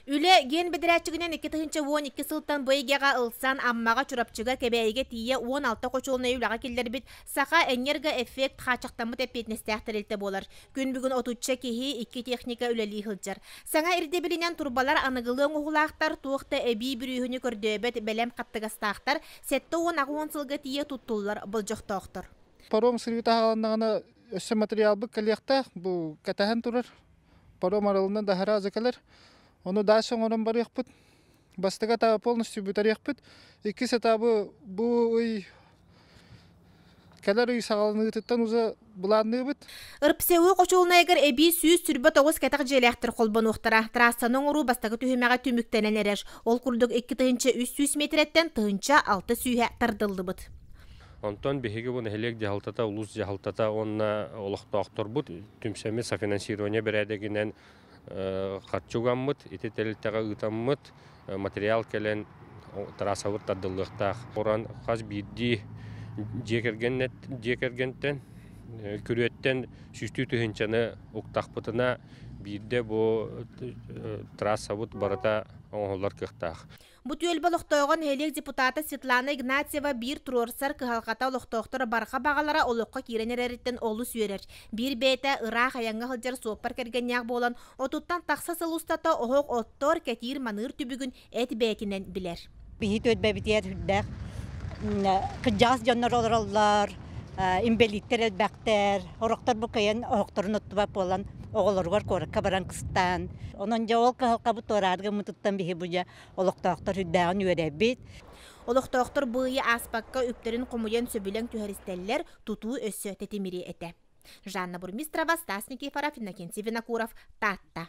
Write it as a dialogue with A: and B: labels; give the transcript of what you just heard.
A: Үлэ генбэдэрээтчигинэн 2012 сылтан бу эйгэҕэ ылсан Аммаҕа, Чурапчыга, Кэбээйигэ тиийэ 16 хочуолунайы үлэҕэ киллэрбит Саха Энергоэффект хааччахтаммыт эппиэтинэстээх тэрилтэ буолар. Күн бүгүн отучча киһи, икки техника үлэлии сылдьар. Саҥа ирдэбилинэн турбалар аныгылыы оҥоһуулаахтар, туох да эбии бүрүүһүнү көрдөөбөт бэлэм хаттыгастаахтар, 70-80 сылга тиийэ туттуллар болдьохтоохтор.
B: Паром сырыыта аҕаланнаҕына өссө материалбыт кэлиэхтээх, бу кэтэһэн турар. Паром арылынан даһара кэлэр. Ону дальше оҥорон барыахпыт. Бастакы этабы полностью бүтэриэхпит. Иккис этабы бу ый кэлэр ый саҕаланыытыттан уже былаанныыбыт.
A: РПСУ хочуолунайыгар эбии 129 кэтэх дьиэлээхтэр холбонуохтара. Трассаны оҥоруу бастакы түһүмэҕэ түмүктэнэн эрэр. Ол курдук 2300 миэтэрэттэн 1600 тардыллыбыт.
C: Онтон биһиги бу нэһилиэк дьаһалтата, улуус дьаһалтата уонна олохтоохторбут түмсэммит софинансирование бэрээдэгинэн харчы угаммыт, ити тэрилтэҕэ ыытаммыт материал кэлэн трассабыт тардыллыахтаах. Уран хас биирдии дьиэ кэргэн дьиэ кэргэнтэн күрүөттэн сүүстүү тыһыынчаны уктахпытына биирдэ бу трассабыт барыта оҥоһуллар кыахтаах.
A: Бу түөлбэ олохтооҕо нэһилиэк депутата Светлана Игнатьева биир туруорсар кыһалҕата олохтоохтор барҕа баҕалара олоххо киирэн эрэриттэн олус үөрэр. Биир бэйэтэ ыраах айаҥҥа сылдьар суоппар кэргэннээх буолан, отуттан тахса сыл устата оһох оттор, кэтиир-маныыр түбүгүн эт бэйэтинэн билэр.
D: Биһи түөлбэбитигэр үрдээх кырдьаҕас дьоннор олороллор, инбэлииттэр элбэхтэр, орохтор бу кыайан оһохторун оттубат буолан оҕолоругар куоракка баран кыстаан. Онон дьэ ол кыһалҕабыт туораары гыммытыттан биһи бу дьэ олохтоохтор үрдээҕин үөрэбит.
A: Олохтоохтор бу ыйы ааспакка үптэрин хомуйан сөбүлэҥ түһэристэллэр, тутуу өссө тэтимириэ этэ. Жанна Бурмистрова, Стас Никифоров, Иннокентий Винокуров, Таатта.